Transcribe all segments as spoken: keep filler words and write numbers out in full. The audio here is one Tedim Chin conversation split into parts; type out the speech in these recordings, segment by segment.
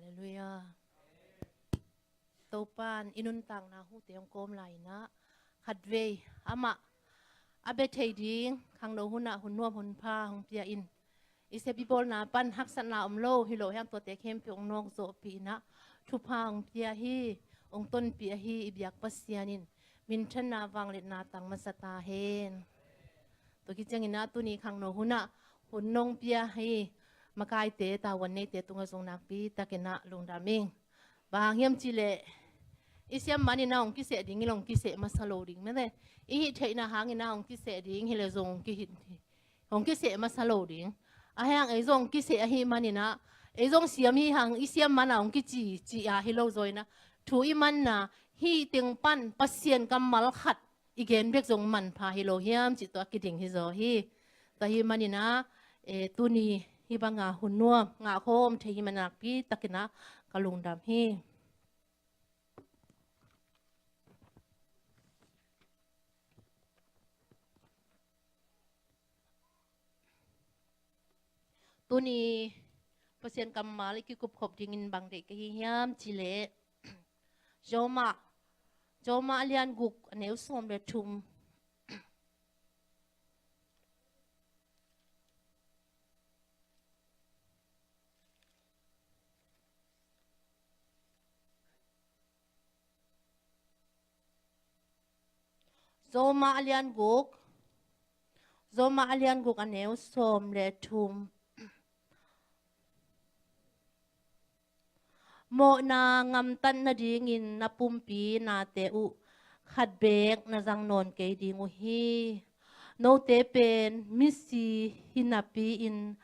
Halleluiah. Topan i nuntakna hute hong kawm lai-inah khatvei amah a bia thei ding khangno hunah hun nuam hun pha hong pia in. I sep i bawlna pan haksatna om lo hi lo hiam, tuate khempeuh hong nawkzawhpih inah thupha hong pia hi, hong tonpih ahi i biak Pasian in minthanna vangliatna tang masa ta hen. Tua khit cianginah tuni khangno hunah hun nong pia hi makaite, tavuan neite tungah zong nakpitakinah lungdam ing. Bang hang hiam cihleh i siam maninah hong kiseh ding hileh hong kiseh masa lo ding mete. I hih theihna hanginah hong kiseh ding hileh zong hong kihih, hong kiseh masa lo ding. Ahih hang ei zong kiseh ahih maninah ei zong siam hi hang, i siam manah hong kici, ci-a hi lo zaw inah thu i manna hih teng pan Pasian kammal khat i gen bek zong manpha hi lo hiam cih tawh a kiding hi zaw hi. Tua ahih maninah, eh, tuni hih banga hun nuam ngahkhawm thei hi mah nakpitakinah ka lungdam hi. Tuni Pasian kammal i kikupkhop dingin bang deih ka hi hiam cihleh Roma, Roma a lian guk a neu sawm le thum. Roma a lian guk, Roma a lian guk a neu sawm le thum. Mawhna ngamtat nadingin na pumpi nate uh khat beek na zang nawn kei ding uh hi. Note pen misi hi napi-in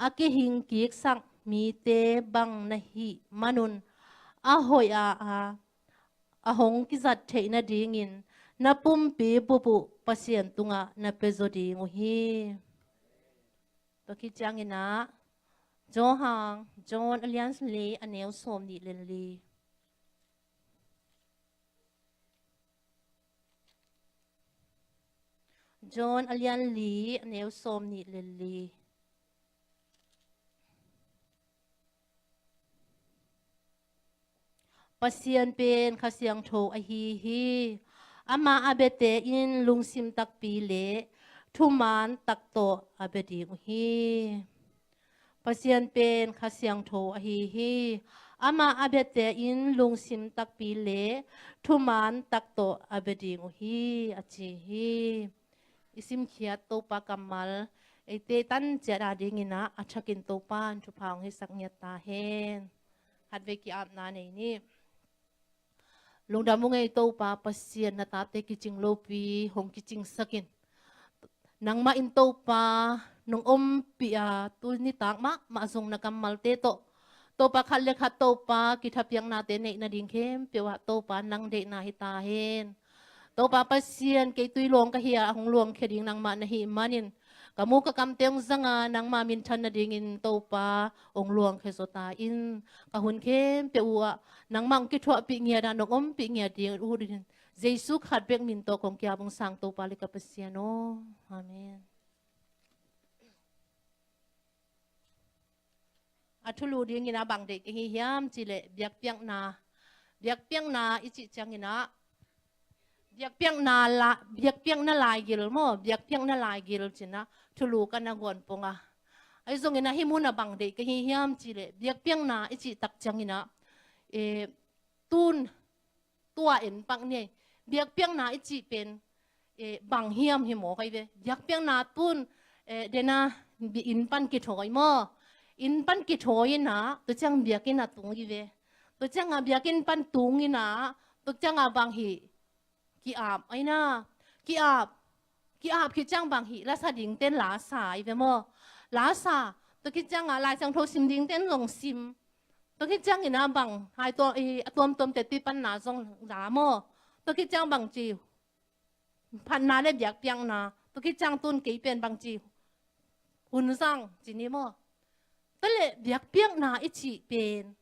a kihing kiksak mite bang na hih manun a hoih a, a, a hong kizat theih nadingin na pumpi bup uh Pasian tungah na pia zaw ding uh hi. Tua khit cianginah Johan, John a lian li a neu sawm nih le li. John a lian li a neu sawm nih le li. Pasian pen Kha Siangtho ahi hi. Amah a biate in lungsim takpi le thuman tak tawh a bia ding uh hi. Pasian pen Kha Siangtho ahi hi. Amah a biate in lungsim takpi le thuman tak tawh a bia ding uh hi, a ci hi. I simkhiat Topa kammal eite tan ciat a dinginah a thakin Topa in thupha hong hisak ngiat ta hen. Khatvei ki-apna nei ni. Lungdam ung ei Topa Pasian, na tate kicing lopi hong kicingsak in. Nangmah in Topa nong ompih a, tu nitak mahmah zong na kammalte tawh Topa khat le khat Topa kithapiaknate neih nading khempeuh ah Topa nang deihna hi ta hen. Topa Pasian, kei tui luang ka hi a, hong luangkhia ding nangmah na hih manin ka mu ka kamte hong zanga nangmah minthan nadingin Topa hong luangkhia zaw ta in. Ka hun khempeuh uh ah nangmah hong kithuahpih ngiat a, nong ompih ngiat ding uh din Jesu khat bek min tawh kong ki-ap ung, sang Topa le ka Pasian aw. Amen. A thulu dingin a bang deih ka hi hiam cihleh biakpiakna. Biakpiakna i cih cianginah biakpiakna la, biakpiakna laigil maw, biakpiakna laigil cinah thulu ka na guan pong a. Ahi zongin a hih munah bang deih ka hi hiam cihleh biakpiakna i cih tak cianginah, eh, tun tua en pak ni. Biakpiakna i cih pen, eh, bang hiam hi mawk ahi ve. Biakpiakna tun, eh, dena inn pan kithawi maw. Inn pan kithawi inah tua ciang biakinn a tung hi ve. Tua ciangah biakinn pan tung inah tua ciangah bang hih ki-ap aina. Ki-ap, ki-ap khit ciang bang hih lasa dingten lasa hi ve maw. Lasa, tua khit ciangah Lai Siangtho sim dingten zong sim. Tua khit cianginah bang hai tua, i, a tuamtuamte tui panna zong za maw. Tua khit ciang bang ci phatna le biakpiakna. Tua khit ciang tun kei pen bang ci hun zang ci ni maw. Tua leh biakpiakna i cih pen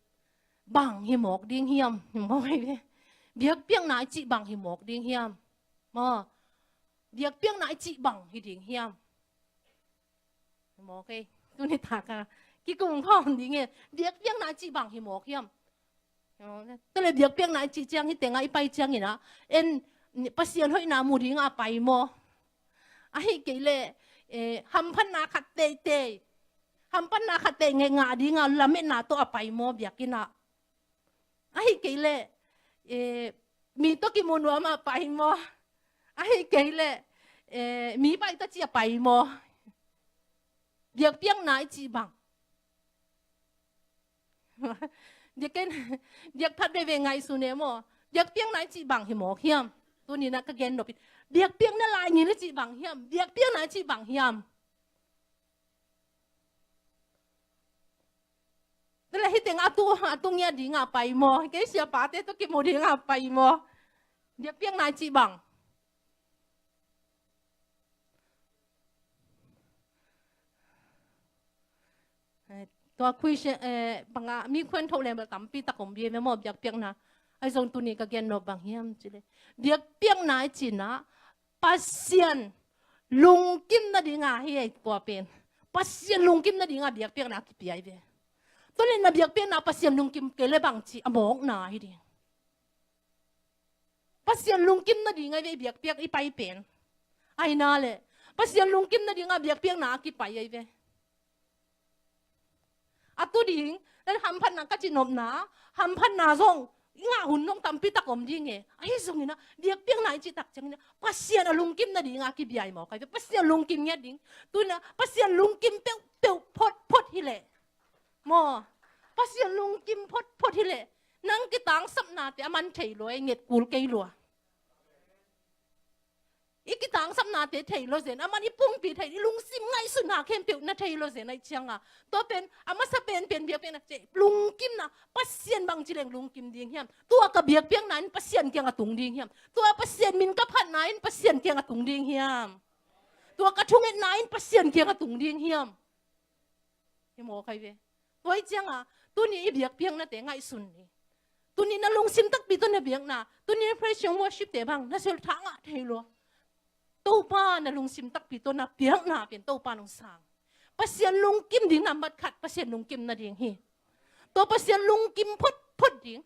bang hi mawk ding hiam? Hi mawk hi ve. Biakpiakna i cih bang hi mawk ding hiam? Maw. Biakpiakna i cih bang hi ding hiam? Maw kei, tuni taka Kikum khawm ding e. Biakpiakna i cih bang hi mawk hiam? Tua leh biakpiakna i cih ciang, hih tengah i pai ciangin ah, en, Pasian hoihna mu dingah a pai maw? Ahih kei leh, eh, hamphatna khat teitei, hamphatna khat teitei ngah dingah lametna tawh a pai maw biakinn ah? Ahih kei leh, eh, mi tawh kimu nuam a pai maw? Ahih kei leh, eh, mi pai tawh ci a pai maw? Biakpiakna i cih bang. Biakpiak, biakpiak phat veve ngaihsun e maw. Biakpiakna i cih bang hi mawk hiam? Tuni-in ah ka gen nop in. Biakpiakna lai ngil i cih bang hiam? Biakpiakna i cih bang hiam? Tua leh hih teng a tu, a tu ngiat dingah a pai maw? Kei siapate tawh kimu dingah a pai maw? Biakpiakna i cih bang. Eh, tua khui se, eh, bangah mi khuan tho lem bel tampi tak om bia maw biakpiakna. Ahi zong tuni ka gen nop bang hiam cih leh, biakpiakna i cih in ah Pasian lungkim nading ahi e tua pen. Pasian lungkim nading a biakpiakna kipia hi ve. Tua leh na biakpiakna Pasian lungkim kei leh bangci a mawkna hi ding. Pasian lungkim nading ahi ve i biakpiak i pai pen. Ahi na leh Pasian lungkim nading a biakpiakna a kipai ahi ve. A tu ding, nan hamphatna ka cih nopna, hamphatna zong i ngah hun zong tampi tak om ding e. Ahi zongin ah, biakpiakna i cih tak ciangin ah, Pasian a lungkim nading a kibia hi mawk ahi ve. Pasian lungkim ngiat ding. Tu-in ah, Pasian lungkim peuhpeuh photphot hi leh. Maw, Pasian lungkim photphot hi leh. Nang kitangsapnate a man thei lua, i nget kul kei lua. I kitangsapnate thei lo zen, a man i pumpi thei, i lungsim ngaihsutna khempeuh na thei lo zen ahih ciangah. Tua pen, a masa penpen biakpiakna, cih lungkimna, Pasian bangci leng lungkim ding hiam? Tua ka biakpiakna in Pasian kiang a tung ding hiam? Tua Pasian min ka phatna in Pasian kiang a tung ding hiam? Tua ka thungetna in Pasian kiang a tung ding hiam? Hi mawk ahi ve. Tua ahih ciangah, tuni i biakpiaknate ngaihsun ni. Tuni na lungsim takpi tawh na biakna, tuni na praise and worship te bang, na sel thangah thei lua. Topa na lungsim takpi tawh na biakna pen Topa nong sang. Pasian lungkim ding nambat khat, Pasian lungkim nading hi. Tua Pasian lungkim photphot ding,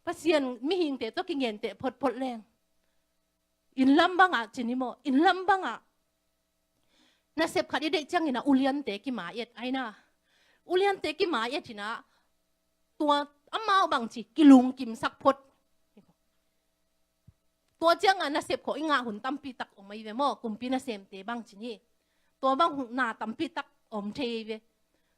Pasian mihingte tawh kingente photphot leng. Inn lam bangah, ci ni maw, inn lam bangah. Nasep khat i deih ciangin ah uliante kimai et, ahi na. Uliante kimai et in ah, tua amau bangci, kilungkimsak phot. Tua ciangah nasep khawng i ngah hun tampi tak om ahi ve maw, kumpi nasemte bangci ni. Tua bang hun na tampi tak om thei ahi ve.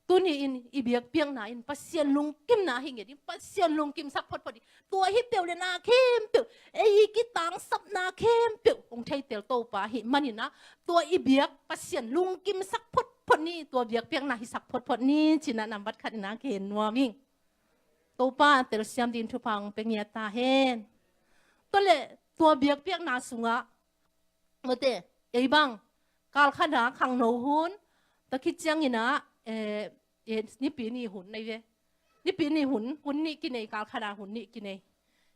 Tuni-in i biakpiakna in Pasian lungkimna hi ngiat ding, Pasian lungkimsak photphot ding. Tua hi peuh leh na khempeuh, ei kitangsapna khempeuh hong theitel Topa ahih manin ah, tua i biak Pasian lungkimsak photphot ni, tua biakpiakna hisak photphot ni, ci-in ah nambat khat in ah gen nuam ing. Topa telsiam ding thupha hong pia ngiat ta hen. Tua leh tua biakpiakna sungah, mawte, ei bang, kal khat ah khangno hun, tua khit ciangin ah, eh, eh, Nipi ni hun ahi ve. Nipi ni hun, hun nih kinei, kal khat ah hun nih kinei.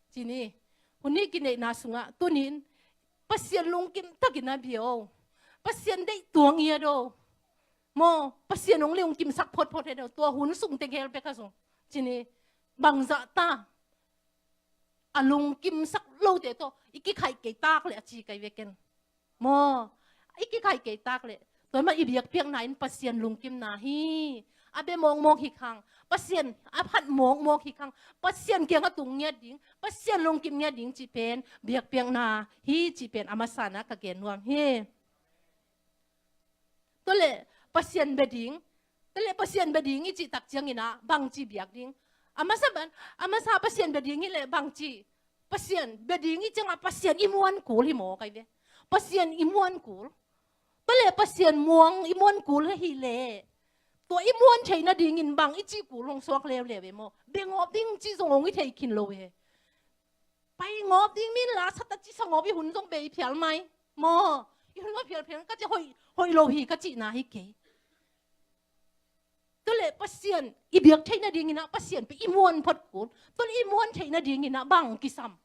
Ci ni, hun nih kineihna sungah, tuni-in, Pasian lungkim takin a bia o. Pasian deih tuang i a do. Maw, Pasian hong lungkimsak photphot hi a do. Tua hun sung teng hel bek a zong. Ci ni, bangzah ta. A lungkimsak lote tawh, i kikhaih kei tak leh a ci kei ve ken. Maw, i kikhaih kei tak leh. Tua mah i biakpiakna in Pasian lungkimna hi. A bia mawkmawk hi khang. Pasian a phat mawkmawk hi khang. Pasian kiang a tung ngiat ding. Pasian lungkim ngiat ding cih pen. Biakpiakna hi cih pen. A masa-in ah ka gen nuam hi. Tua leh Pasian bia ding. Tua leh Pasian bia ding i cih tak ciangin ah bangci biak ding. A masa ban, a masa Pasian bia ding hi leh bangci. Pasian bia ding i ciangah Pasian i muan kul hi mawk ahi ve. Pasian i muan kul. Tua leh Pasian muang i muan kul hi leh. Tua i muan thei nadingin bang i cih kul hong suak leuleu ve maw. Bia ngawp ding cih zong hong i thei khin lo ve. Pai ngawp ding min la sa ta ci sa ngawp i hun zong bei phial mai. Maw, i hun zong phial phial ka ci hoih, hoih lo hi ka cihna hi kei. Tua leh Pasian, i biak theih nadingin ah Pasian pen i muan phot kul. Tua leh i muan theih nadingin ah bang kisam.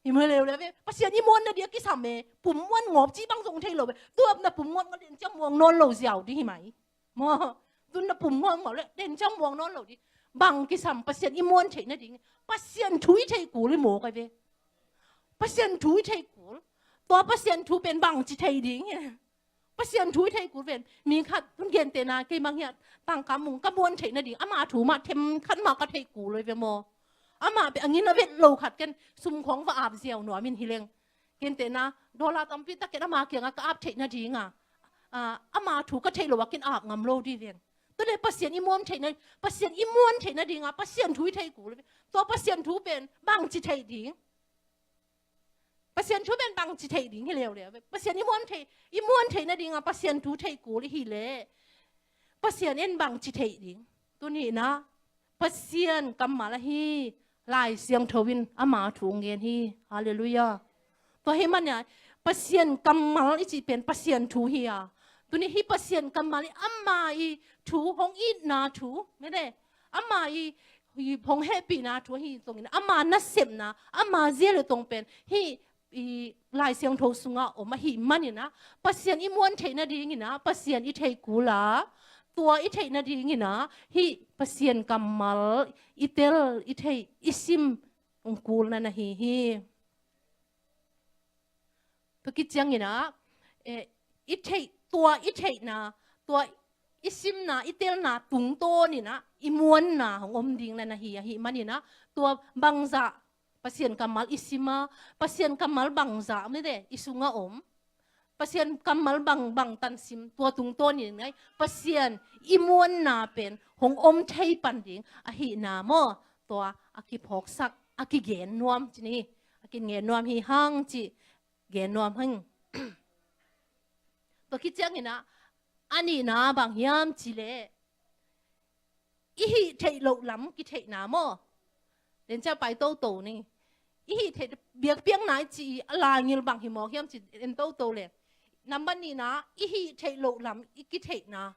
Hi mai leuleu ve, Pasian i muan nading a kisam e, pum muan ngawp cih bang zong thei lo ve. Tua na pum muan ngawp ding ciang muang nawn lo ziau ding hi mai. Maw, Tun na pum ngawngawng le den ciang muang nawn lo ding. Bang kisam, Pasian i muan theih nading, Pasian thu i theih kul i mawk a ve. Pasian thu i theih kul. Tua Pasian thu pen bangci theih ding hi. Pasian thu i theih kul pen mi khat tun gentehna kei mang hiah tangka mung ka muan theih nading ama thu mah them khat mah ka theih kul lo ve maw? Ama pen a ngin a vet lo khat ken sum khawng va ap ziau nuam in hi leng. Gentehna dollar tampi tak ken ama kiangah ka ap theih nading a, a, ama thu ka theih lo a ken ap ngam lo dih veng. Tua le Pasian i muan theih na, Pasian i muan theih nading a Pasian thu i theih kul lo ve. Tua Pasian thu pen bangci theih ding. Pasian thu pen bangci theih ding hi leuleu. Pasian i muan theih, i muan theih nading a Pasian thu theih kul i hi le. Pasian in bangci theih ding. Tuni na Pasian kammal ahi Lai Siangtho in ama thu ngen hi. Halleluiah. Tua hi mania Pasian kammal i cih pen Pasian thu hi a. Tuni hi Pasian kammal i ama i thu hong itna thu. Mene. Ama i, i hong hehpihna thu ahi zongin ama nasepna, ama zia le tong pen hi i Lai Siangtho sungah om ahih manin a Pasian i muan theih nadingin a Pasian i theih kul a, tua i theih nadingin a hi Pasian kammal i tel i theih i sim hong kul na na hi hi. Tua kiciangin a, eh, i theih, tua i theihna, tua i simna, i telna tungtawnin a i muanna hong om ding na na hi ahih manin a tua bangzah Pasian kammal i sim a, Pasian kammal bangzah mite i sungah om. Pasian kammal bang, bang tan sim, tua tungtawnin ngai Pasian i muanna pen hong om thei pan ding ahihna maw? Tua a kiphawksak, a kigen nuam ci ni, a kigen nuam hi hang ci, gen nuam hang. Tua kiciangin a, a nihna bang hiam ci le, i hih theih loh lam kitheihna maw? Den ciah pai toto ni. I hih theih biakpiakna i ci i a laingil bang hi mawk hiam ci en toto le. Nambat nihna, i hih theih loh lam i kitheihna,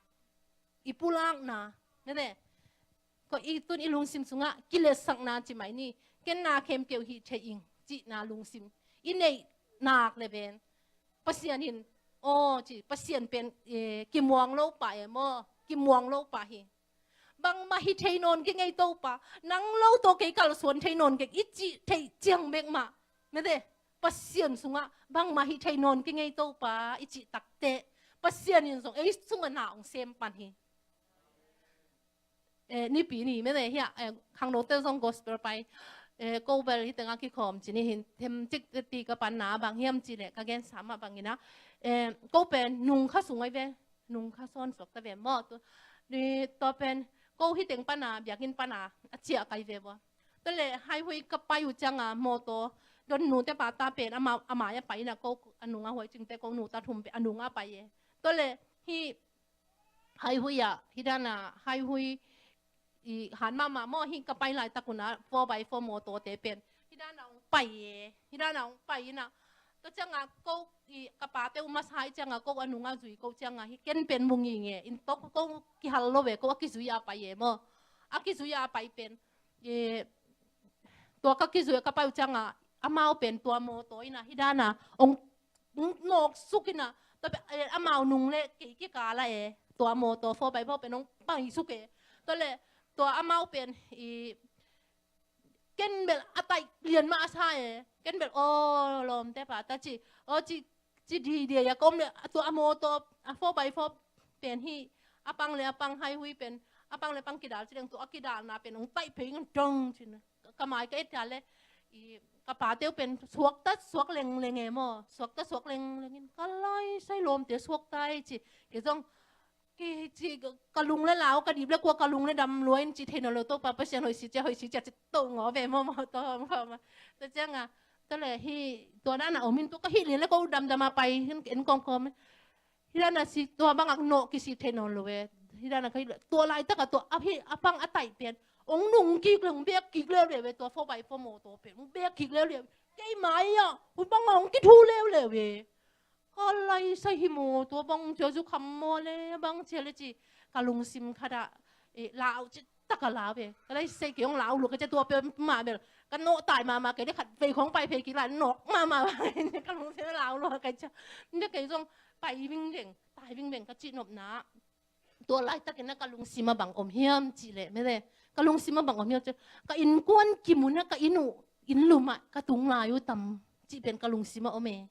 i pulakna. Nete, ko i tun i lungsim sungah kiletsakna ci mai ni. Ken na khempeuh hih theih ing cihna lungsim i neih nak le ven. Pasian in, aw ci, Pasian pen, eh, kimuang lo pa e maw? Kimuang lo pa hi. Bangmah hi thei nawn kei ngei Topa, nang lo tawh kei kalsuan thei nawn kei i cih theih ciang bek mah. Mete, Pasian sungah bangmah hi thei nawn kei ngei Topa i cih takteh Pasian in zong ei sungah na hong sem pan hi. Eh, nipi ni mete hiah, eh, khangnote zong gospel pai, eh, ko bel hi tengah kikhawm ci ni hin them cik ti ka panna bang hiam ci le ka gensa mah bangin a, eh, ko pen nung kha sung ai ve. Nung kha sawn suak ta ve maw? Tu, ni, tua pen ko hi teng pana, biakinn pana a ciah kai ve vua. Tua le haihui ka pai uh cianga mawtaw don nute pata pen ama, ama a pai ina ko a nunga huai cingte ko nuta thum pen a nunga pai e. Tua le hi haihui a, hi dana haihui i han mahmah maw hi ka pai laitak una four by four mawtawte pen hi dana hong pai e, hi dana hong pai ina. Tua cianga ko i ka pate uh masa hi cianga ko a nunga zui ko cianga hi ken pen mu nging e, in tok ko kihal lo ve, ko a kizui a pai e maw. A kizui a pai pen e, tua ka kizui a ka pai uh cianga amau pen tua mawtaw ina hi dana hong nawk suk ina, tua pen, eh, amau nung le kei kikala e, tua mawtaw four by four pen hong pai suk e. Tua le tua amau pen i ken bel a taih lian mah a sa e, ken bel aw lawmte pa ta ci, aw ci, ci di dia ya ka om le tua a mawtaw a four by four pen hi a pang le a pang haihui pen a pang le pang kidal ci leng tua a kidalna pen hong taih phei ngan dong cin. Ka mai ka et ka le i ka pate uh pen suakta suak lengleng e maw, suakta suak lengleng in ka lai sai lawmte suakta e ci. Kei zong kei ci ka lung le lau ka dip le kua ka lung le dam lua in ci thei nawn lo Topa Pasian hoih si cia hoih si cia ci to ngaw ve maw maw to maw maw. Tua cianga tua le hi tua dana om in tua ka hih lian le ko damdam a pai hin en kawmkawm in. Hi dana si tua bangak nawh kisik thei nawn lo ve. Hi dana ka hih le tua laitaka tua a hih a pang a taih pen hong nung kik le hong bek kik leuleu ve, tua four by four mawtaw pen hong bek kik leuleu. Keima ia hong banga hong kithu leuleu ve. Ka lai sai hi maw, tua bang cia zu kham maw le bang cia le ci ka lungsim khatah, eh, lau ci taka lau ve. Ka lai sai kei hong lau lua ka cia tua pe mah bel ka nawh tai mahmah kei le khat vei khong pai phei kik lai nawk mahmah ka lungsim lau lua ka cia. Nde kei zong pai vingveng tai vingveng ka cih nopna. Tua laitakin ah ka lungsim ah bang om hiam cih leh, mete, ka lungsim ah bang om hiam cih leh, ka innkuan kim un ah ka inn uh, inn lum ah ka tung lai uh tam cih pen ka lungsim ah om e.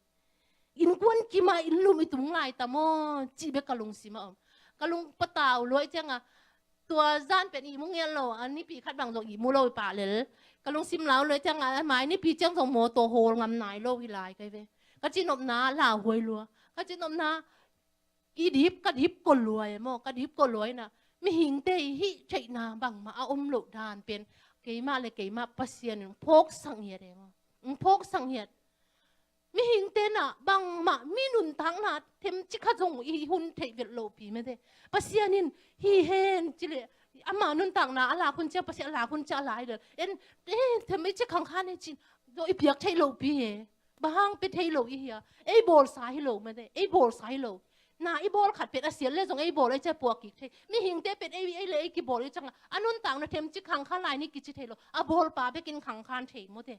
Innkuan kim ah inn lum i tung lai tam aw cih bek ka lungsim ah om. Ka lung patau luai ciangah, tua zan pen ihmu ngiat lo, a nipi khat bang zong ihmu lo i pah lel. Ka lungsim lau luai ciangah, a mai nipi ciang zong mawtaw hawl ngam nai lo hi lai kai ve. Ka cihnopna lauhuai lua. Ka cihnopna i dip, ka dip ko lua e maw, ka dip ko lua inah. Mihingte i hih theihna bangmah a om loh dan pen keimah le keimah Pasian in phawksak ngiat e maw. Phawksak ngiat. Mihingte nah bangmah mi nuntakna themcik kha zong i hun theih velh lohpi mete. Pasian in hi hen ci leh, ama nuntakna a lak hun ciang Pasian a lak hun ciang a lai lel. En, eh, themcik khang khan e cin, zong i piak theih lohpi e. Bang hang pia thei lo i hia? Ei bawlsa hi lo mete, ei bawlsa hi lo. Na i bawl khat pen a siat le zong ei bawl ei ciang puak kik thei. Mihingte pen ei, ei le ei kibawl i ciangah a nuntakna themcik khang khan lai ni kici thei lo. A bawlpa bekin khang khan thei mawte.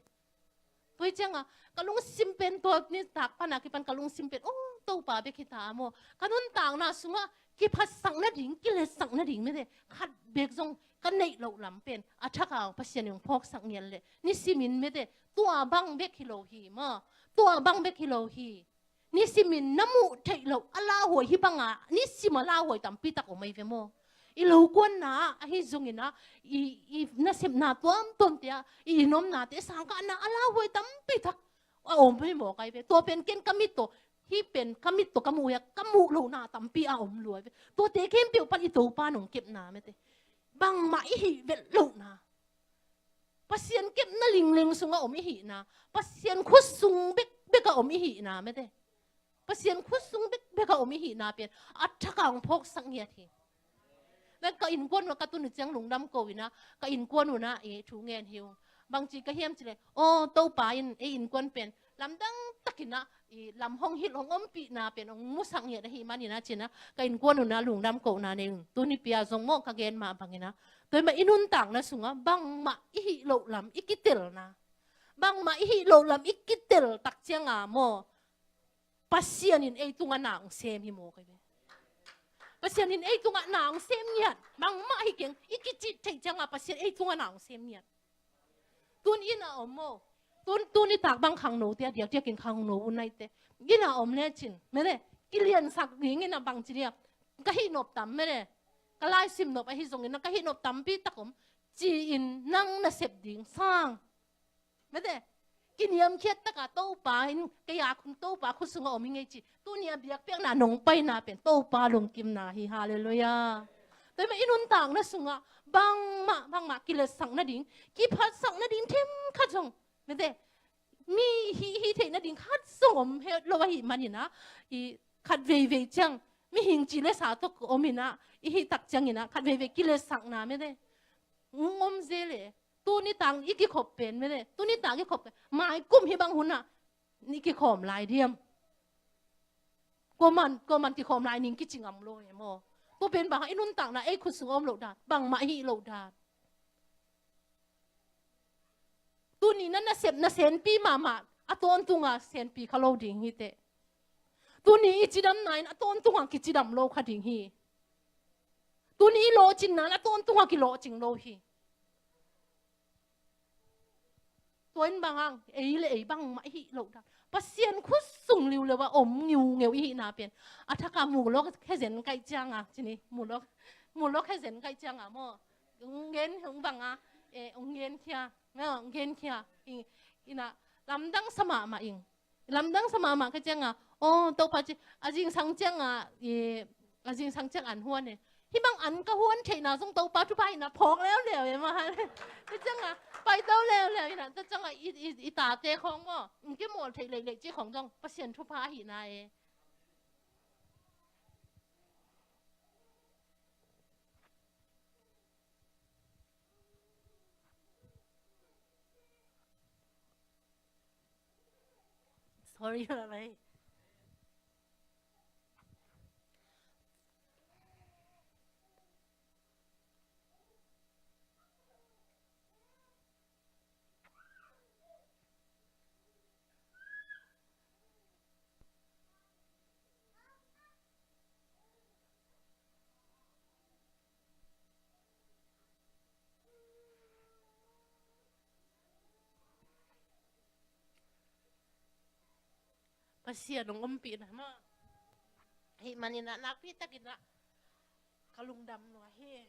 Tua hi ciangah ka lungsim pen tua nitak pana kipan ka lungsim pen, oh, Topa bek hi ta maw. Ka nuntakna sungah kiphatsak nading, kiletsak nading mete khat bek zong ka neih loh lam pen a thak a Pasian in hong phawksak ngiat leh nisimin mete, tua bang bek hi lo hi maw. Tua bang bek hi lo hi. Nisimin na muh theih loh a lauhuai hi banga nisim a lauhuai tampi tak om ahi ve maw. I lokuanna ah ahi zongin ah, i, i nasepna tuamtuamte ah, i inn omnate sangkahna a lauhuai tampi tak a om hi maw kai ve. Tua pen ken ka mit tawh, hih pen ka mit tawh ka muh hi a, ka muh lohna tampi a om lua hi ve. Tuate khempeuh pan i Topa nong kepna mete, bangmah i hih velh lohna, Pasian kepna lingling sungah om i hihna, Pasian khut sung bekbek a om i hihna mete, Pasian khut sung bekbek a om i hihna pen a thak a hong phawksak ngiat hi. Nan ka innkuan un ah ka tun uh ciang lungdam ko inah, ka innkuan un ah i thu ngen hi ung. Bangci ka hiam ci leh, aw, Topa in ei innkuan pen lamdang takin ah i lam hong hilh hong ompihna pen hong musak ngiat ahih manin ah ci-in ah ka innkuan un ah lungdam kohna nei ung. Tuni pi-a zong maw ka gen mah bangin ah, tua hi mah i nuntakna sungah bangmah i hih loh lam i kitelna, bangmah i hih loh lam i kitel tak cianga maw, Pasian in ei tungah na hong sem hi maw kai ve. Pasian in ei tungah na hong sem ngiat. Bangmah hi keng, i kicih theih cianga Pasian ei tungah na hong sem ngiat. Tun inn a om maw. Tun, tun i tak bang khangnote a diakdiakin khangno un naite, inn a om lecin mete, kiliansak dingin ah bangci dia, ka hih nop tam mete, ka laisim nop ahi zongin ah ka hih nop tampi tak om, ci-in nang na sep ding sang mete, kiniamkhiat taka Topa in kei a khun Topa khut sungah om hi ngei ci. Tuni a biakpiakna nong paina pen Topa lungkimna hi. Halleluiah. Tua hi mah i nuntakna sungah bangmah, bangmah kiletsak nading, kiphatsak nading themkhat zong mete, mi hih, hih theih nading khat zong om het lo ahih manin ah, i khat veivei ciang mihing ci le sa tawh om inah, i hih tak ciangin ah khat veivei kiletsakna mete hong om zel e. Tuni tak i kikhop pen mete, tuni tak i khop pen mai kum hih bang hun ah i kikhawm lai diam? Kuaman, kuaman kikhawm lai ning kici ngam lo e maw. Tua pen bang hang, i nuntakna ei khut sung om loh dan, bangmah hih loh dan. Tuni na nasepna senpi mahmah a tawntunga senpi kha lo ding hi teh. Tuni i cidamna in a tawntunga kicidam lo kha ding hi. Tuni i lawhcinna in a tawntunga kilawhcing lo hi. Tua in bang hang, ei le ei bangmah i hih loh dan, Pasian khut sung liuleu a om ngiungeu i hihna pen a thak a mu lawk khe zen kaih cianga, ci ni, mu lawk, mu lawk khe zen kaih cianga maw. Ung gen, ung bang a, eh, ung gen khia, maw, ung gen khia. I, ina, lamdang sa mahmah ing. Lamdang sa mahmah ka cianga, aw, Topa ci, a zingsang cianga, i, a zingsang ciang an huan e. Hih bang an ka huan theihna zong Topa thupha hihna phawk leuleu e maw. Ka cianga, paito leuleu ina, ka cianga, i, i, i tate khawng maw, ung kimawl theih leilei ci khawng zong Pasian thupha ahihna e. Sorry, bye. Pasian hong ompihna mah. Ahih manin ah nakpi takin ah ka lungdam lua hi.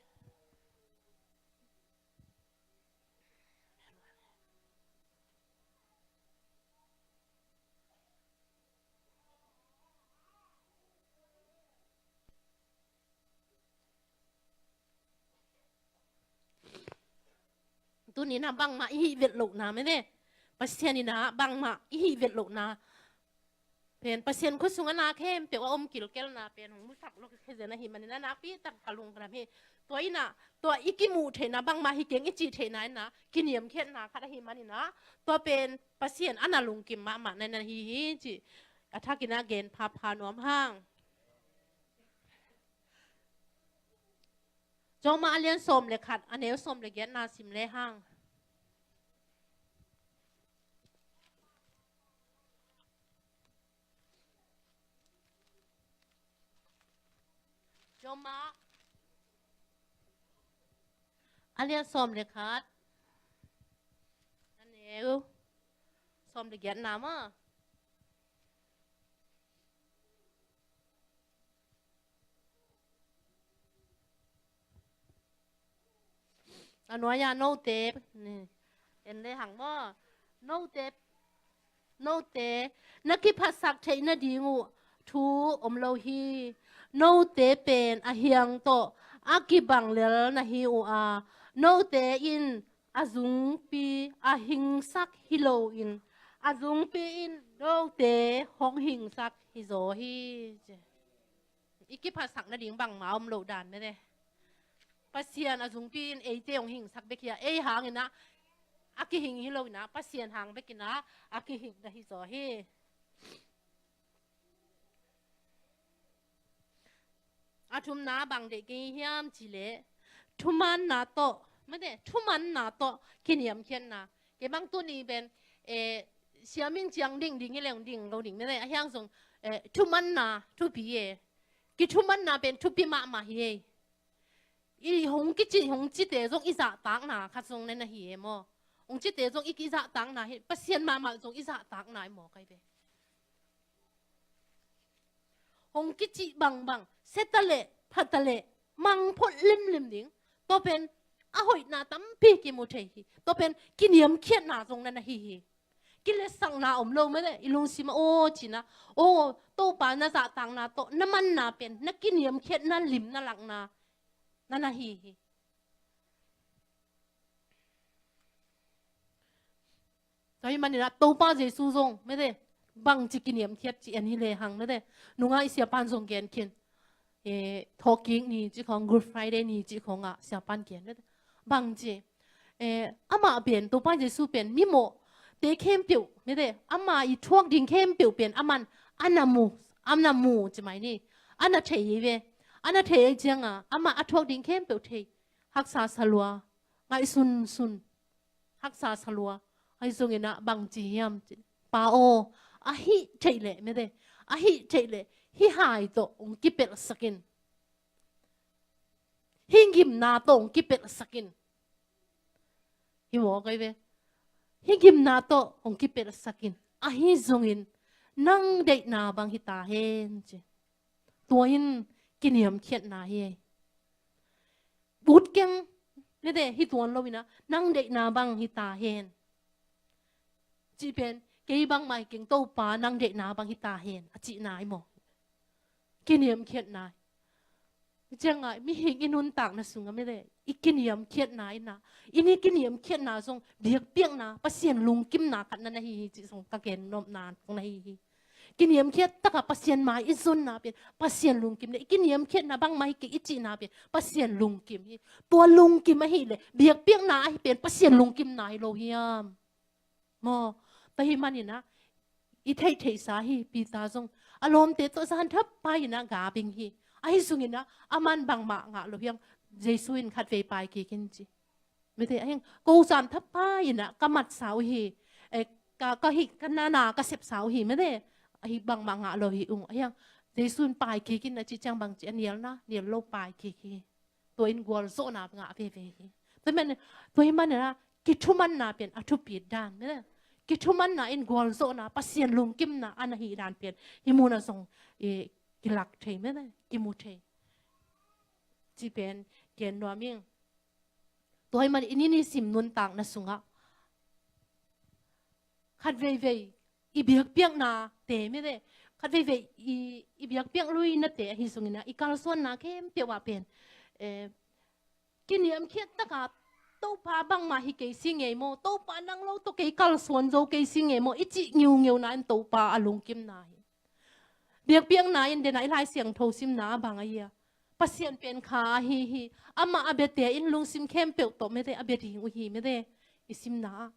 Tuni-in ah bangmah i hih vet lohna mene. Pasian in ah bangmah i hih vet lohna pen, Pasian khut sungah na khempeuh a om kilkelna pen hong musak lo khe zen ahih manin ah nakpi tak ka lungdam hi. Tua in ah, tua i kimuh theihna bangmah hi keng i cih theihna in ah kiniamkhiatna khat ahih manin ah, tua pen Pasian a na lungkim mahmah na na hi hi cih a thakin ah gen phapha nuam hang. Rom a lian sawm le khat, a neu sawm le giatna sim le hang. Rom a lian sawm le khat, a neu sawm le giatna maw. A nuai-ah note, en le hang maw. Note, note na kiphatsak theih nading uh thu om lo hi. Note pen a hiang tawh a kibang lel na hi uh a, note in a zungpi a hingsak hi loin, a zungpi in note hong hingsak hi zaw hi. I kiphatsak nading bangmah om lo dan mene. Pasian a zungpi in eite hong hingsak bek hi a, ei hangin ah a kihing hi loin ah Pasian hang bekin ah a kihing na hi zaw hi. A thumna bang deih kei hiam cih leh, thumanna tawh, mete, thumanna tawh kiniamkhiatna. Kei bang tuni pen, eh, siamin ciang ding ding hi leng ding lo ding mete, a hiang zong, eh, thumanna thupi e. Kithumanna pen thupi mahmah hi e. I hong kici, hong cite zong i zahtakna khat zong na na hi e maw. Hong cite zong i kizahtakna hi, Pasian mahmah zong i zahtakna hi maw kai ve. Hong kici bangbang, sia ta leh, pha ta leh, mang phot limlim ding. Tua pen a hoihna tampi kimu thei hi. Tua pen kiniamkhiatna zong na na hi hi. Kiletsakna om lo mete, i lungsim ah aw cina, aw, Topa na zahtakna tawh na manna pen na kiniamkhiatna lim na lakna na na hi hi. Tua hih manin ah Topa Jesu zong mete, bangci kiniamkhiat ci en hi le hang mete, nungah i siapan zong gen khin. Eh, thawhkik ni cih khawng, Good Friday ni cih khawngah siapan gen mete, bangci, eh, amah pen, Topa Jesu pen mimawhte khempeuh mete, ama i thuak ding khempeuh pen aman a na mu, a na mu ci mai ni, a na thei hi ve. A na thei hi ciangah amah a thuak ding khempeuh thei. Haksa sa lua, ngaihsunsun, haksa sa lua. Ahi zongin ah bangci hiam cih, Pa aw, a hih theih leh mete, a hih theih leh hih hai tawh hong kipelhsak in, hih gimna tawh hong kipelhsak in. Hi maw kai ve. Hih gimna tawh hong kipelhsak in, ahi zongin nang deihna bang hi ta hen ci. Tua in kiniamkhiatna hi. Ut keng, nete, hi tuan lo in ah, nang deihna bang hi ta hen. Cih pen kei bangmah hi keng, Topa nang deihna bang hi ta hen a cihna hi maw. Kiniamkhiatna hi. Ciangah mihing i nuntakna sungah mete, i kiniamkhiatna in ah, i ni kiniamkhiatna zong biakpiakna, Pasian lungkimna khat na na hi hi cih zong ka gen nopna kong na hi hi. Kiniamkhiat takah Pasian mai i zonna pen Pasian lungkim le, i kiniamkhiatna bangmah hi kei i cihna pen Pasian lungkim hi. Tua lungkim ahih leh biakpiakna ahi pen Pasian lungkimna hi lo hiam. Maw, tua hih manin ah i theihtheihsa hi. Peter zong a lawmte tawh zan thappa in ah ga bing hi. Ahi zongin ah aman bangmah ngah lo hiam, Jesu in khatvei pai kik in ci. Mete, a hiang, ko zan thappa in ah ka matsa uh hi. Eh, ka, ka hih, ka nana ka sepsa uh hi mete. Ahi bangmah ngah lo hi ung. A hiang, Jesu in pai kik in a cih ciang bangci a nialna, nial lo pai kik hi. Tua in gualzawhna ngah veve hi. Tua hih man, tua hih man in ah kithumanna pen a thupit dan mete. kithumanna in gualzawhna, Pasian lungkimna a na hih dan pen hih mun ah zong, eh, kilak thei mete, kimu thei. Ci pen gen nuam ing. Tua ahih manin i nisim nuntakna sungah khat veivei i biakpiaknate mete, khat veivei i, i biakpiak luinate ahi zongin ah, i kalsuanna khempeuh ah pen, eh, kiniamkhiat taka Topa bangmah hi kei si ngei maw, Topa nang lo tawh kei kalsuan zo kei si ngei maw, i cih ngiungiuna in Topa a lungkimna hi. Biakpiakna in dena i Lai Siangtho simna a bang ahi a, Pasian pen kha ahi hi. Amah a biate in lungsim khempeuh tawh mete a bia ding uh hi mete, i simna ah.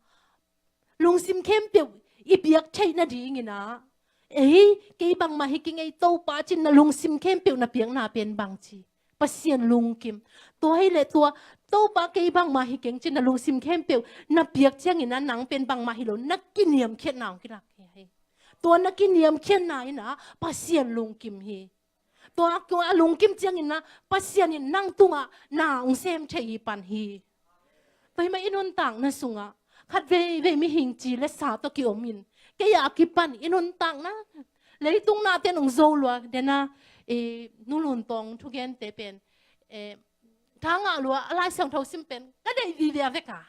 Lungsim khempeuh i biak theih nadingin ah, ei, kei bangmah hi kei ngei, Topa cin na lungsim khempeuh na piakna pen bangci? Pasian lungkim. Tua hi leh tua, Topa kei bangmah hi keng cin na lungsim khempeuh na piak ciangin ah, nang pen bangmah hi lo, na kiniamkhiatna hong kilak hi. Tua na kiniamkhiatna in ah Pasian lungkim hi. Tua, tua a lungkim ciangin ah Pasian in nang tungah na hong sem thei hi pan hi. Tua ahih manin i nuntakna sungah khat veivei mihing ci le sa tawh kiom in, kei a kipan i nuntakna, leitung nate in hong zo lua dena, eh, Nu Lun Tawng thugente pen, eh, tha ngah lua, a Lai Siangtho sim pen ka deih vive a vek a.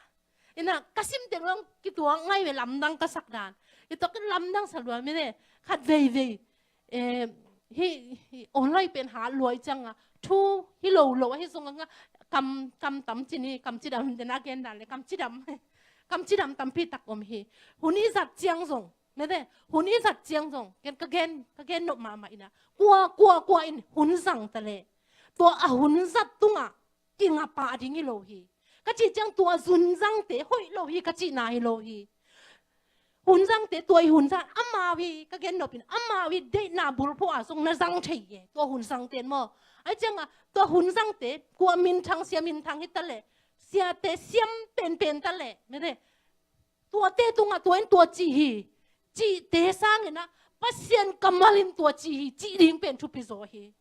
Ina ka sim teng lo kituak ngai ve, lamdang ka sak dan. I tua ka lamdang sa lua mete, khat veivei, eh, hih, hih online pen hat lua i cianga, thu hi lo lo ahi zong a, kam, kam tam ci ni, kam cidam, dena gen dan le kam cidam, kam cidam tampi tak om hi. Hun i zat ciang zong mete, hun i zat ciang zong, ken ka gen, ka gen nop mahmah ina, kua, kua, kua in hun zang ta leh, tua a hun zat tungah kingap pah ding hi lo hi. Ka cih ciang tua hun zangte hoih lo hi ka cihna hi lo hi. Hun zangte tua i hun zang, amau hi, ka gen nop in, amau hi deihna bulphuh ah zong na zang thei hi, tua hun zangte in maw. Ahih cianga tua hun zangte, kua minthang, sia minthang hi ta leh, siate siam penpen ta leh mete, tuate tungah tua in tua ci hi, cihte sangin ah Pasian kammal in tua ci hi, cih ding pen thupi zaw hi.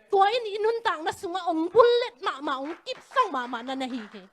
Tua in i nuntakna sungah hong bullet mahmah, hong kipsak mahmah na na hi hi.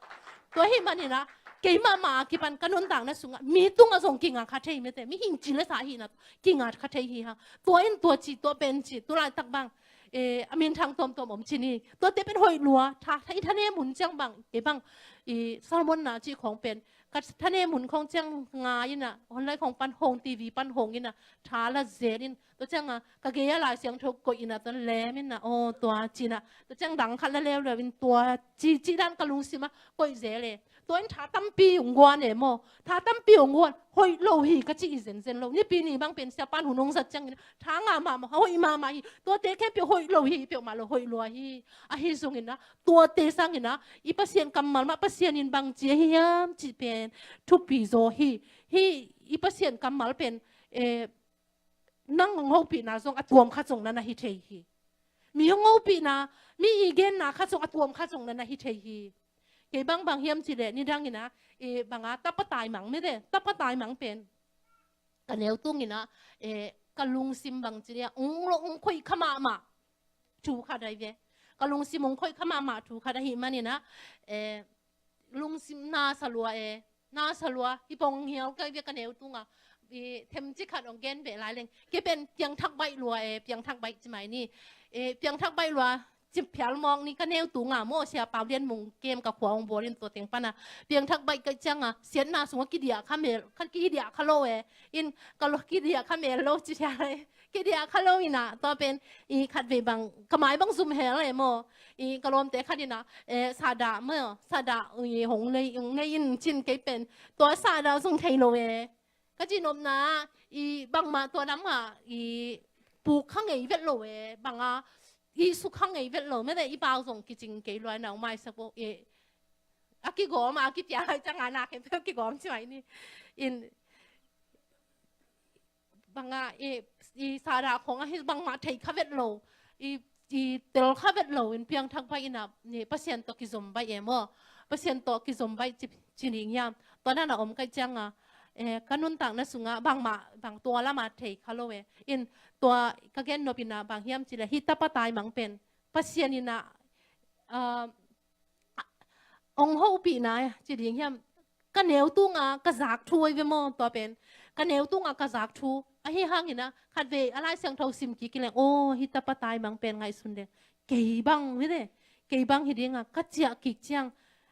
Tua ahih manin ah kei mahmah a kipan ka nuntakna sungah mi tungah zong kinga kha thei mete, mihing ci le sa ahihna kinga kha thei hi hang. Tua in tua ci, tua pen ci, tu laitak bang, eh, a minthang tuamtuam om ci ni. Tuate pen hoih lua, tha, tha, i thanem hun ciang bang, kei bang, i sermon na cih khawng pen ka thanem hun khawng ciang ngai ina, online khawng pan hong, TV pan hong ina, tha la zel in, tua cianga ka gei a Lai Siangtho koih ina, tua lem ina, aw, tua ci ina, tua ciang dang khat la leuleu in, tua ci, cih dan ka lungsim ah koih zel e. Tua in tha tampi hong guan e maw, tha tampi hong guan, hoih lo hi ka cih hi zenzen lo. Nipi ni bang pen siapa'n hun hong zat ciangin tha ngah mahmah, hoih mahmah hi. Tuate khempeuh hoih lo hi, peuhmah lo, hoih lua hi. Ahi zongin ah, tuate sangin ah, i Pasian kammal mah, Pasian in bang ci ahi hiam cih pen thupi zaw hi. Hih i Pasian kammal pen, eh, nang hong hopihna zong a tuam khat zong na na hi thei hi. Mi hong hopihna, mi i genna khat zong a tuam khat zong na na hi thei hi. Kei bang bang hiam cih leh nidangin ah, eh, bang a tapa taimang mete, tapa taimang pen ka neu tungin ah, eh, ka lungsim bang ci ni a, hong lo, hong khoih kha mahmah thu khat ahi ve. Ka lungsim hong khoih kha mahmah thu khat ahih manin ah, eh, lungsim na sa lua e, na sa lua, hi pong hial ka hi ve ka neu tunga. I themci khat hong gen beh lai leng, kei pen piangthak baih lua e, piangthak baih ci mai ni. Eh, piangthak baih lua, ci phial mawk ni, ka neu tunga maw, Sia Pau Lian Mung kem ka khua hong bawl in, tua teng pana piangthak baih ka cianga siatna sungah kidiah kha mel, kha kidiah kha lo e. In ka lo kidiah kha mel lo ci thia lai. Kidiah kha lo ina, tua pen i khat vei bang, ka mai bang zum hel e maw. I ka lawmte khat ina, eh, sahdah maw, sahdah i hong nei, hong nei in cin, kei pen tua sahdah zong thei lo e. Ka cihnopna, i bangmah tua lamah i puk kha ngei vet lo e, bang a i suk kha ngei vet lo, mete i pau zong kicing kei lua, nau maisak bo e. A kigawm a, a kipia hai cianga na khempeuh kigawm ci mai ni. In bang a, i, i sahdah khawng ahi bangmah thei kha vet lo, i, i tel kha vet lo in piangthak baih ina, ni Pasian tawh kizom baih e maw. Pasian tawh kizom baih ci, ci ning hiam. Tua dan a om ka hih cianga, eh, ka nuntakna sungah bangmah, bang tua lama thei kha lo e. In tua ka gen nop ina bang hiam cih leh, hih tapa taimang pen Pasian ina, ah, hong hopihna ci ding hiam, ka neu tunga ka zak thu ahi ve maw, tua pen. Ka neu tunga ka zak thu. Ahi hangin ah, khatvei a Lai Siangtho sim kik leng, aw, hih tapa taimang pen ngaihsun leng. Kei bang, mete. Kei bang hi dinga, ka ciah kik ciang.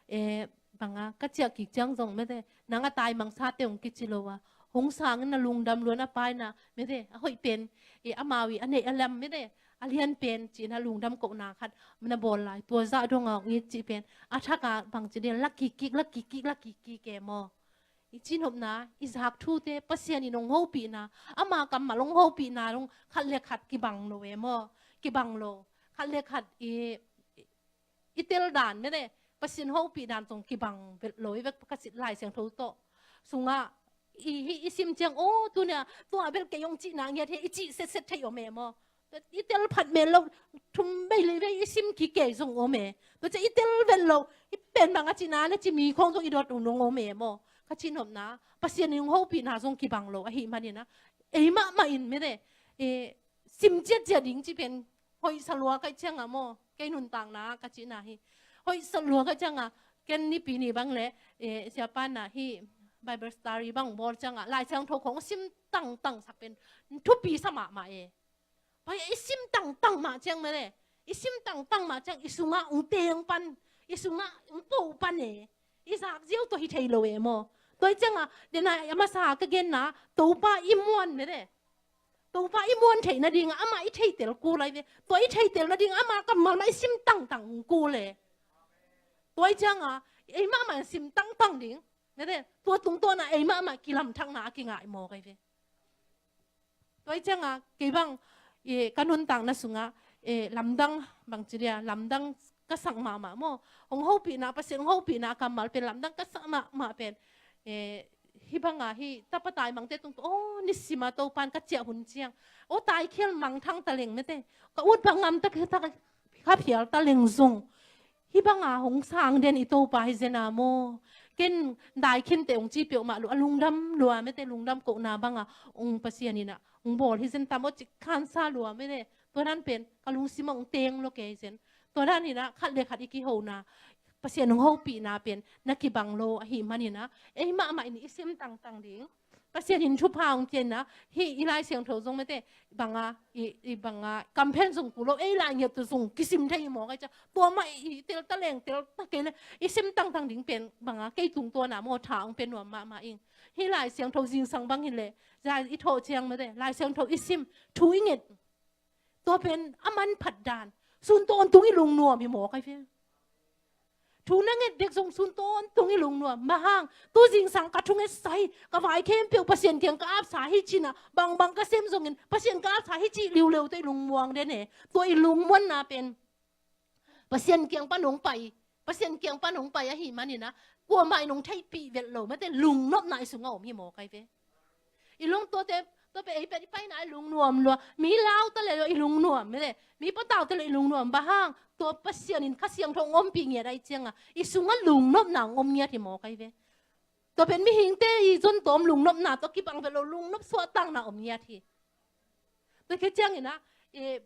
Eh, banga, ka ciah kik ciang zong, mete. Nang a taimang sate hong kici lo a. Hong sangin a lungdam luan a paina, mete. A hoih pen, eh, amau i, a neih a lam, mete. A lian pen, ci-in a lungdam kohna khat, na bawl lai. Tua zah donga hong it cih pen. A thaka bang ci ding, la kik kik, la kik kik, la kik kik e maw. I cihnopna, i zak thute, Pasian in hong hopihna, ama kammal hong hopihna, hong khat le khat kibang lo e maw, kibang lo. Khat le khat i, i, i tel dan, mete, Pasian hopih dan zong kibang vet lo, i vek ka cih Lai Siangtho tawh. Sungah, i, hi, i sim ciang, aw, tunia, tua bel kei hong cihna ngiat hi, i cih setset thei om e maw. I tel phat mel lo, thum vei li vei i sim kik kei zong om e. Tua ciang i tel vet lo, i pen bang a cihna na ci mi khawng zong i dot uh nong om e maw. Ka cihnopna, Pasian in hong hopihna zong kibang lo, ahi manin ah. Ei mahmah in mete, eh, sim ciatciat ding ci pen, hoihsa lua ka hih cianga maw, kei nuntakna ka cihna hi. Hoihsa lua ka hih cianga, ken Nipi ni bang le, eh, siapa na hi Bible study bang bawl cianga, Lai Siangtho khawng sim tangtang sak pen, thupi sa mahmah e. Pai, i sim tangtang mah ciang mete. I sim tangtang mah ciang i sungah hong teng pan, i sungah hong po pan e. I zak ziau tawh hi thei lo e maw. Tua hi cianga, dena a masa ka genna, Topa i muan mete. Topa i muan theih nadinga, ama i theitel kul ahi ve. Tua i theihtel nadinga, ama kammal mah i sim tangtang kul e. Tua hi cianga, ei mahmah sim tangtang ding. Mete, tua tungtawna ei mahmah kilamthakna a kingai mawk ahi ve. Tua hi cianga, kei bang, eh, ka nuntakna sungah, eh, lamdang bang ci dia, lamdang ka sak mahmah maw. Hong hopihna, Pasian hong hopihna a kammal pen, lamdang ka sak mahmah pen. Eh, hih banga, hih tapa taimangte tungtawn, aw, nisima Topan ka ciah hun ciang. Aw, taikhial mangthang ta leng mete. Ka ut bang ngam ta, ta, ka phial ta leng zong. Hih banga hong sang den i Topa hi zena maw. Ken dai khinte hong ci peuhmah lua, a lungdam lua, mete lungdam kohna banga hong Pasian ina, hong bawl hi zen tam aw ci khansa lua, mete. Tua dan pen, ka lungsim hong teng lo kei zen. Tua dan ina, khat le khat i kihona. Pasian hong hopihna pen, na kibang lo, ahi manina. Ei mahmah in i sim tangtang ding. Pasian in thupha hong pianna, hih i Lai Siangtho zong mete, banga, i, i banga, kamphen zong kul lo, ei lai ngiat tu zong kisim thei hi mawk ahi cia, tua mah i, i tel ta leng, tel ta kei le, i sim tangtang ding pen, banga, kei tungtawna maw tha hong pia nuam mahmah ing. Hih Lai Siangtho zingsang bang hi le, zai i thawh ciang mete, Lai Siangtho i sim, thu i nget, tua pen a manphat dan. Sun tawntung i lungnuam hi mawk ahi ve. Thu na nget dek zong sun tawntung i lungnuam. Bang hang, tu zingsang ka thunget sa hi, ka vai khempeuh Pasian kiang ka apsa hi cina, bangbang ka sem zongin, Pasian ka apsa hi cih liuleu tawh i lungmuang den e. Tua i lungmuanna pen. Pasian kiang pan hong pai, Pasian kiang pan hong pai ahi manina, kuamah in hong theihpih vet lo, mate lungnopna i sungah om hi mawk ahi ve. I lung tuate, tua pen ei pen i paina i lungnuam lua, mi lau ta le lua i lungnuam, mate, mi patau ta le i lungnuam, bang hang, tua Pasian in Kha Siangtho hong ompih ngiat ahi cianga, i sungah lungnopna hong om ngiat hi mawk ahi ve. Tua pen mihingte i zon tawm lungnopna tawh kibang vet lo, lungnop suahtakna om ngiat hi. Tua khit ciangin ah, i,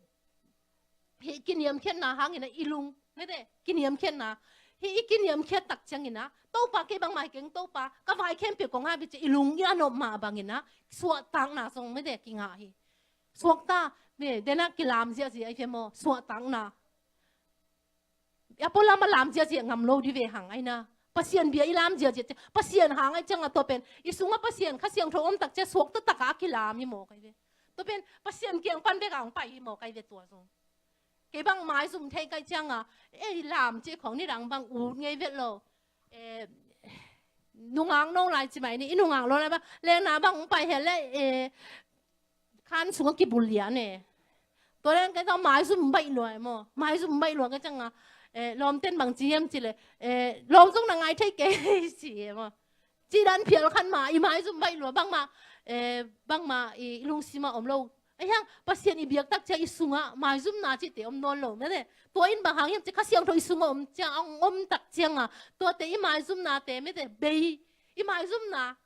hih kiniamkhiatna hangin ah i lung, mate, kiniamkhiatna. Hih i kiniamkhiat tak ciangin ah, Topa kei bangmah hi keng Topa, ka vai khempeuh kong hapih ci i lung i a nop mah bangin ah, suahtakna zong mate kingah hi. Suakta, mate, dena kilam ziahziah ahi ve maw, suahtakna. A pualam a lam ziahziah ngam lo di ve hang aina. Pasian bia i lam ziahziah, Pasian hang ahi cianga tua pen. I sungah Pasian Kha Siangtho om tak cia suakta taka a kilam hi mawk ahi ve. Tua pen Pasian kiang pan bek a hong pai hi mawk ahi ve tua zong. Kei bang maizum thei kai cianga, ei lam ci khong nidang bang ut ngei vet lo. Eh, nungak no lai ci mai ni, i nungak lo lai bang, lena bang hong pai he le, eh, khan sungah kibul lian e. Tua leng kei tawh maizum baih lua e maw. Maizum baih lua kei cianga, eh, lawmten bang ci hiam ci le, eh, lawm zong na ngai thei kei ci e maw. Ci dan phial khan ma, i maizum baih lua bangmah, eh, bangmah i lungsimah om lo. Ahi hang, Pasian i biak tak cia i sungah maizumna cihte om nawn lo, mate. Tua in bang hang hiam ci Kha Siangtho i sungah om cia, om tak cianga. Tuate i maizumnate, mate, bei. I maizumna,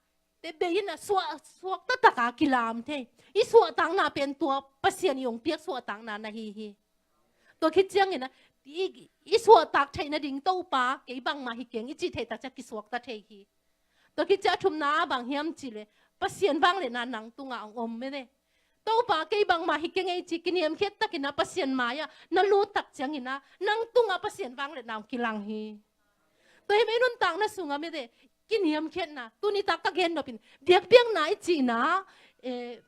te bei in a suak, suakta taka kilam thei. I suahtakna pen tua Pasian i hong piak suahtakna na hi hi. Tua khit ciangin a, i, i suahtak theih nading Topa, kei bangmah hi keng, i cih theih tak cia kisuakta thei hi. Tua khit ciang a thumna ah bang hiam cih leh Pasian vangliatna nang tungah hong om mete. Topa, kei bangmah hi keng ei ci, kiniamkhiat takin ah Pasian mai-ah na lut tak ciangin ah nang tungah Pasian vangliatna hong kilang hi. Tua hi mah i nuntakna sungah mete, kiniamkhiatna, tuni tak ka gen nop in biakpiakna i cihna, eh,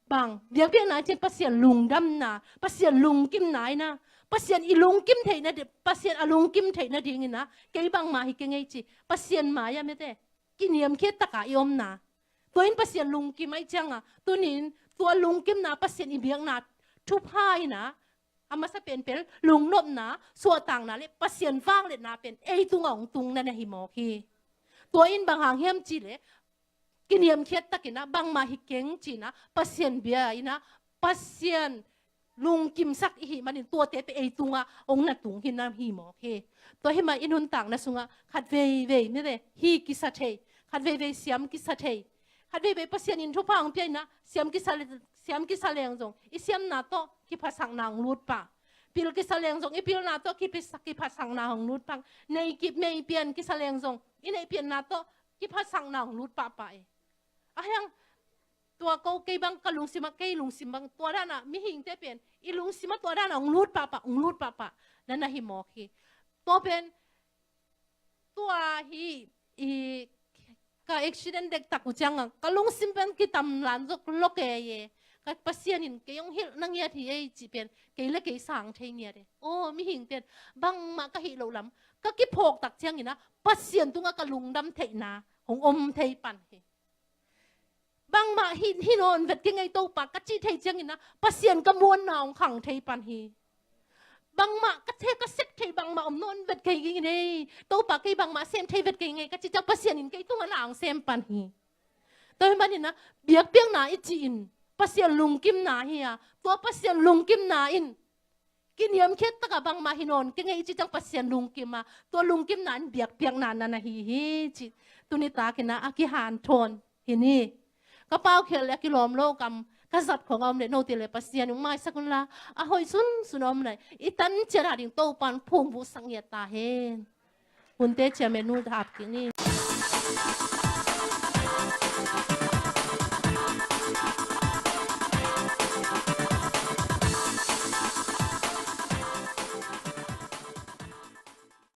bang, biakpiakna i cih Pasian lungdamna, Pasian lungkimna in ah, Pasian i lungkim theihna di-, Pasian a lungkim theihna dingin ah kei bangmah hi keng ei ci, Pasian mai-ah mete, kiniamkhiat taka i omna. Tua in Pasian lungkim ahih ciangah tuni in tua lungkimna, Pasian i biakna thupha in ah, a masa penpen lungnopna, suahtakna le Pasian vangliatna pen ei tungah hong tung na na hi mawk hi. Tua in bang hang hiam cih leh kiniamkhiat takin ah bangmah hi keng ci-in ah Pasian bia in ah Pasian lungkimsak i hih manin tuate pen ei tungah hong na tung hi na hi mawk hi. Tua hi mah i nuntakna sungah khat veivei mete, hi kisa thei, khat veivei siam kisa thei, khat veivei Pasian in thupha hong pia in ah siam kisa le, siam kisa leng zong i siamna tawh kiphasakna hong lut pah. Pil kisa leng zong i pilna tawh kipisa-, kiphasakna hong lut pah. Neih kip, neih pian kisa leng zong i neih pianna tawh kiphasakna hong lut pahpah e. Ahi hang tua ko, kei bang ka lungsim ah, kei lungsim bang tua dan ah, mihingte pen i lungsim ah tua dan ah hong lut pahpah, hong lut pahpah na na hi mawk hi. Tua pen tua hi, i, ka accident dektak uh ciangah ka lungsim pen kitamlan zok lok ei e. Ka Pasian in kei hong hilh na ngiat hi ei cih pen kei le kei sang thei ngiat e. Aw, mihing pen bangmah ka hih loh lam ka kiphawk tak ciangin ah Pasian tungah ka lungdam theihna hong om thei pan hi. Bangmah hi, hi nawn vet keng ei Topa ka cih theih ciangin ah Pasian ka muanna hong khang thei pan hi. Bangmah ka the ka sep thei bangmah om nawn vet kei keng ei Topa, kei bangmah sem thei vet keng ei ka cih ciang Pasian in kei tungah na hong sem pan hi. Tua hi manin ah biakpiakna i cih in Pasian lungkimna hi a, tua Pasian lungkimna in kiniamkhiat takah bangmah hi nawn keng ei cih ciang Pasian lungkim a, tua lungkimna in biakpiakna na na hi hi cih tuni takin ah a kihanthawn hi ni. Ka paukhial le a kilawm lo kam ka zat khong a om le note le Pasian hong maisak un la, a hoih sunsun a om le i tan ciat a ding Topa in phungvuhsak ngiat ta hen. Hunte ciamen nu hap kik ni.